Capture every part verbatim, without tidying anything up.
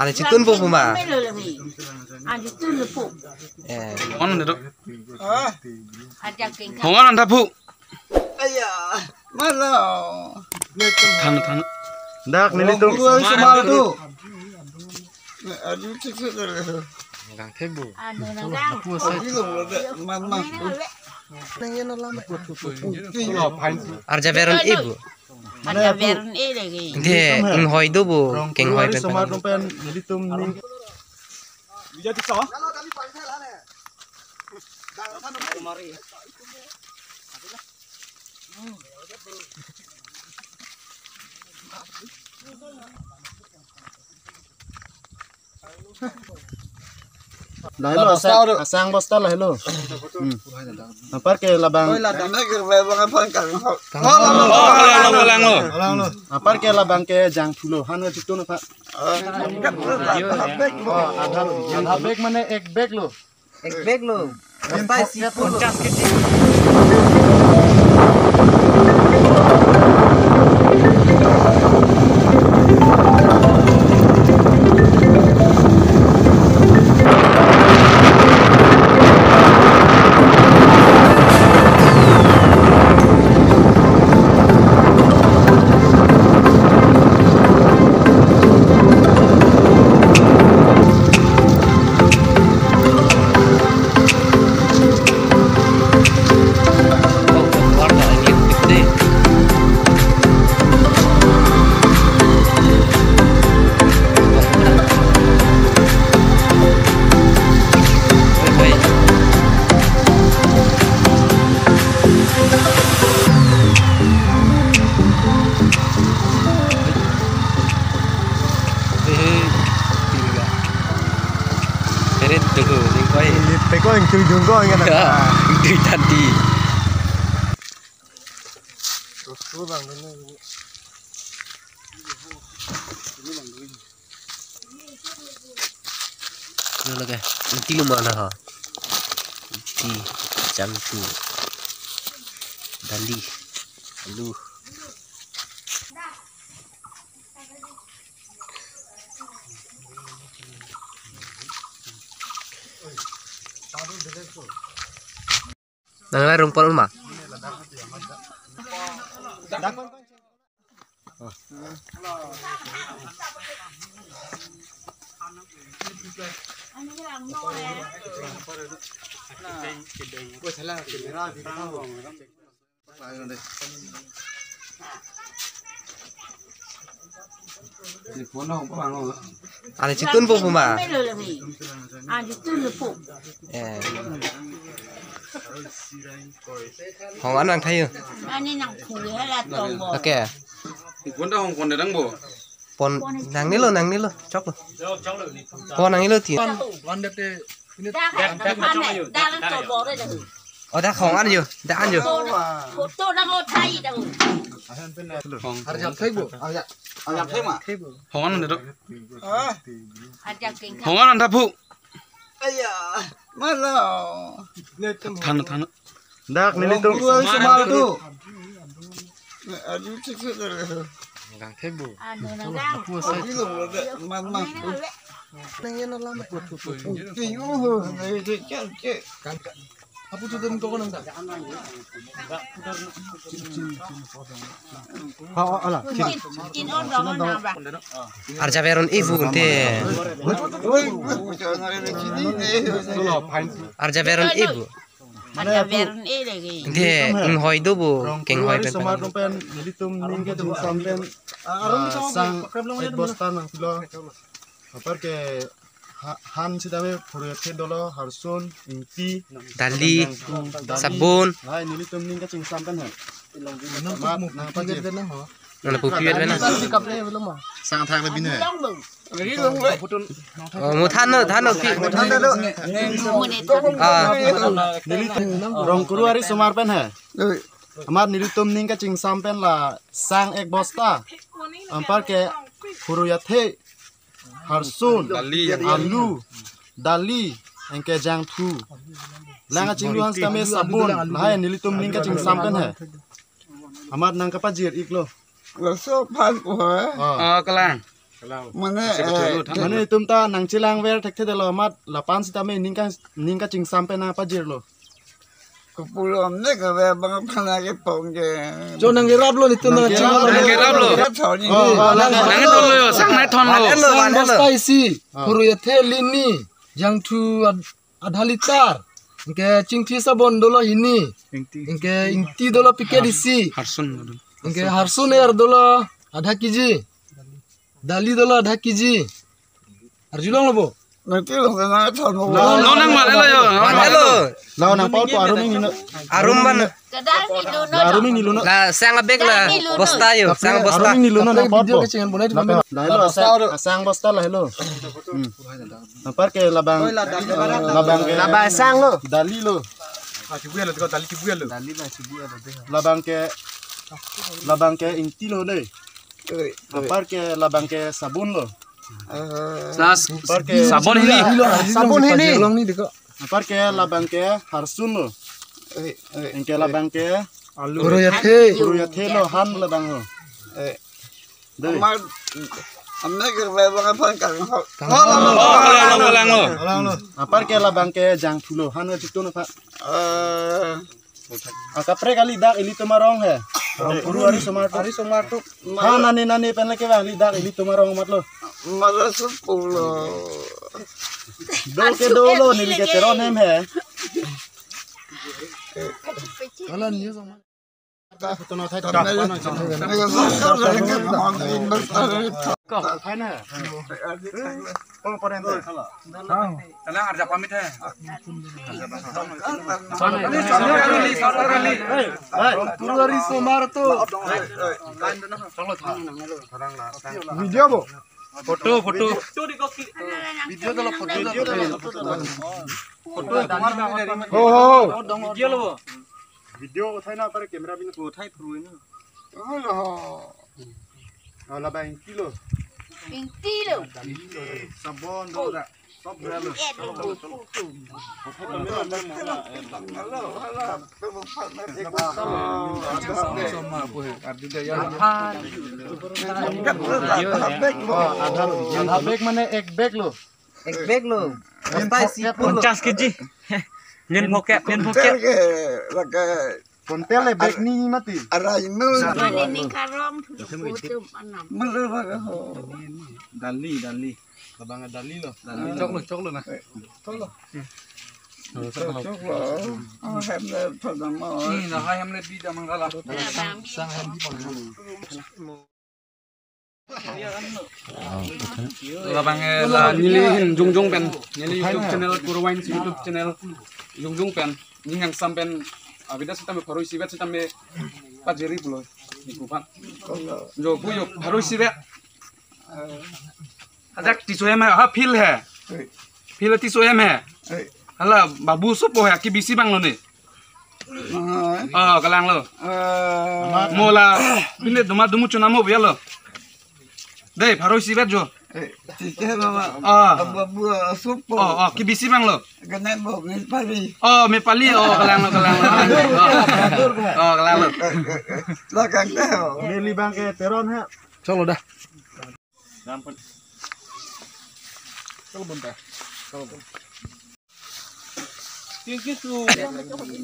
Ani chitun po puma. Ani chitun po. Eh. Hongan anta pu. Aya, malo. Than, than. Dak nelitum. Dua semar tu. Aduh, cik, cik, cik. Gang thebo. Anu nagang. Man, man. Arja Veron e bu. Arja Veron e lagi. Ante inghoi do bu. Kenghoi pen semar pen. Pen nelitum ni. Lahelo, bosta asang, asang bosta lahelo. Hmm. Apar ke labang. Oi, labang. Kalang lo, kalang lo. Apar ke labang ke jangthu lo. Han chitu na pa. Adha, adha bag mane ek bag lo. Ek bag lo. Bosta isi full lo. Peret tuh, ning koi. Peko yang tuh jungko yang kena. Itu tadi. Terus tuh bang ini. Lo lagi, nanti lo mana ha? Nanti jangthu, dali, alu. Nang la rung pon ma? Ani chitun po puma. Ani chitun po. Eh. Hongan bang thayo. Ani nang phu hala tong bo. Okay. Pon ta hong pon dang bo. Pon nangnelo, nangnelo, choklo. Pon nangnelo ti. Dak, dak, dak, dak, dak, dak, dak. Oh, dak hong an yo, dak an yo. Photo nang o thai dak. Arjap thai bo, arjap, arjap thai ma. Hongan anta do. Arjap keng. Hongan anta pu. Aya, malo. Than, than. Dak nelitum. Dua semar tu. Aduh, cik, cik, cik. Gang thebo. Anu nagang. Man, man. Nang yan alam. Cik, oh, cik, cik, cik. Apa tu dan kau nang dah? Ha, ala. Kin, kin on dong nang ba. Arja Veron e bu ante. Arja Veron e bu. Arja Veron e lagi. Ante inghoi do bu, kenghoi pen pen. Semar pen nelitum ning ke jung sampen. Sang ek bosta nangpilo. Apar ke ha-, han sitame phurui athe dolo, harsun, ingti, dali, dali, sabun. Hai, nelitum ning kachingsampen hai. Mat nangpajir. Nana pupi vet bena. Sang thak le bini hai. Oh, mo than no, than no, pi, mo than no. Ah. Nelitum Rongkuru ari semar pen hai. Amar nelitum ning kachingsampen la sang ek bosta. Anpar ke phurui athe, harsun, dali, alu, dali, anke jangthu. Lang kachinglu han sitame sabun, lahai nelitum ning kachingsampen hai. Amar nangkapajir iklo. Laso aphan po hai. Oh. Oh, kalang. Mane, eh, mane itum ta nangchelangver thekthedetlo amat lapu-an sitame ning ka, ning kachingsam pen nangpajirlo. Kopulo amne kave bang aphan nangkepong ke. Jo nangkeraplo itum nangchelanglo. Nangkeraplo. Nangkeraplo. Oh, nang, nang, nangthonlo yo, sang nangthonlo. Sang bosta isi, ah, phurui athe lini, jangthu ad-, adha litar. Anke chingthi sabon dolo hini. Ingti. Anke ingti dolo packet isi. Harsun. Anke harsun er dolo adha kg. Dali dolo adha kg. Arjulonglo bo. Nangchelong nangthonlo. Lo, lo nang mane lo yo. Mane lo. Lo nang pau to arum ingni lo. Arum ban. Kadar ni lo no. La arum ingni lo no. La sang abag la. Kadar ni lo no. Bosta yo, tapi sang bosta. Arum ingni lo no, tapi nang pau video to. Kecil bonai di mana? La lo, sang, sang bosta la lo. Hmm. Anparke labang, labang ke, labang sang lo. Dali lo. Ah, chibuya lo, dali chibuya lo. Dali ba chibuya lo deh. Labang ke, labang ke ingti lo deh. Oi, oi. Anparke labang ke sabun lo. Ah. Anparke sabun hini. Sabun hini. Anparke labang ke harsun lo. Oi, oi. Anke labang ke alu. Phurui athe. Phurui athe lo han labang lo. Oi. Dei. Amar, amne ke bang aphan kang ho. Kang ho. Oh, kalang lo, kalang lo. Anparke labang ke jangthu lo, han chitu na pha. Eh. Akaprek kali dak ilitum arong he. Phurui ari somar tuk. Ari somar tuk. Ha nane nane pen lake bang kali dak ilitum arong amat lo. Mara supulo. Do ke dolo neli ke Teron hem he. Kalan news. Video bo. Photo, photo. Video dolo, photo. Video dolo. Ho, ho, ho. Video lo bo. Video uthai na pare camera bin ko uthai phurui na. Oh, lo. Oh, labang ingti lo. Ingti lo. Sabon do da. Sob da lo. Adha bag mane ek bag lo. Ek bag lo. Bosta isi phurui lo. Ponchas kg. Nin phokep, nin phokep. Kontel ke, lake kontel le bag ni mati. Arai nu. Ini karong thu photo anam. Mulu baka ho. Dali, dali. Labang dali lo. Dali. Chok lo, chok lo na. Chok lo. Chok, chok lo. Oh, hem le thadam mo. Ni na hai hem le bi damang kala. Sang hem di pon. Labang, eh, la neli hin jongjong pen, neli YouTube channel, Purwines YouTube channel jongjong pen, ning kangsam pen, ah, bida sitame pharo isivet sitame pajiri pulo, niku pan. Jo, pu jo, pharo isivet. Ajak tiso em he, ha, phil he. Phil tiso em he. Hala, babu sopo he, kebisi bang lo ne. Oh, kalang lo. Eh. Mo la, pine duma dumu chunamo biya lo. Dei, pharo isivet jo. Eh, tike mama. Ah. Abu abu supo. Oh, oh, kebisi bang lo. Gane bo mepali. Oh, mepali. Oh, kalang lo, kalang lo. Oh, kalang lo. Lakang teh. Neli bang ke Teron ha. Chok lo dah. Kalau bonta. Kalau bonta.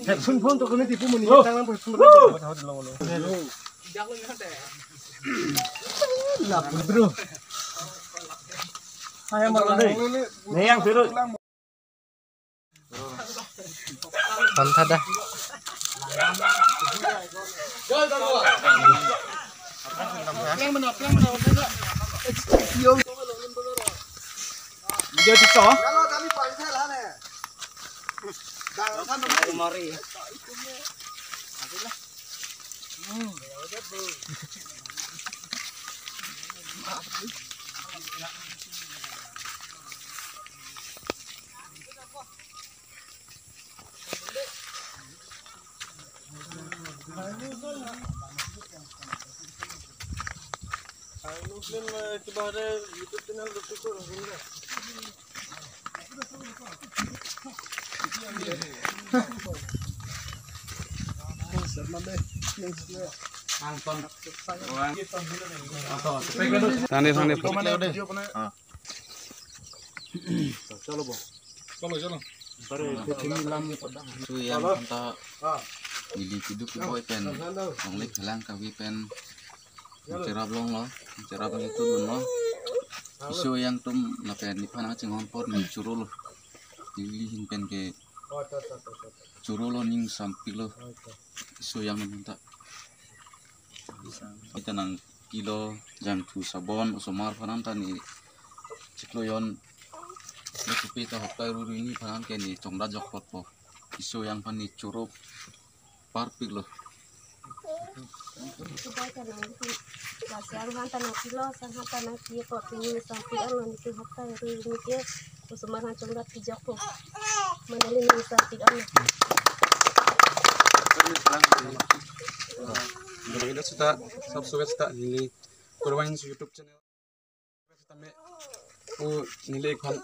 Headphone phone to kami tipu muni. Tangan headphone. La bro. Hai, yang baru deh. Nih, yang baru. Mantap dah. Video tiktok. Tangdi, tangdi. Chalo, bo. Chalo, chalo. Iso yang aphanta neli keduk keboi pen longle phelang kave pen cherap longlo, cherap longthu dunlo. Iso yang atum lapen nephan nangchinghon apot ne chorolo. Neli ahin pen ke chorolo, ning sampiklo. Iso yang aphanta. Ita nangpilo jangthu sabon osomar aphan ta ne chiklo jon. Nechipi ta hoktai ruri ni aphan ke ne chongdat jokpotpo. Iso yang aphan ne chorop parpiklo. Subai ta nang, lasi arhan ta nangpilo, sang han ta nangpi apot ne sampik anlo, nelitum hoktai ruri ni ke osomar aphan chongdat pijokpo. Mane neli ne sampik anlo. Seta, subscribe seta neli Kurvangso YouTube channel. Seta me, o neli ekhan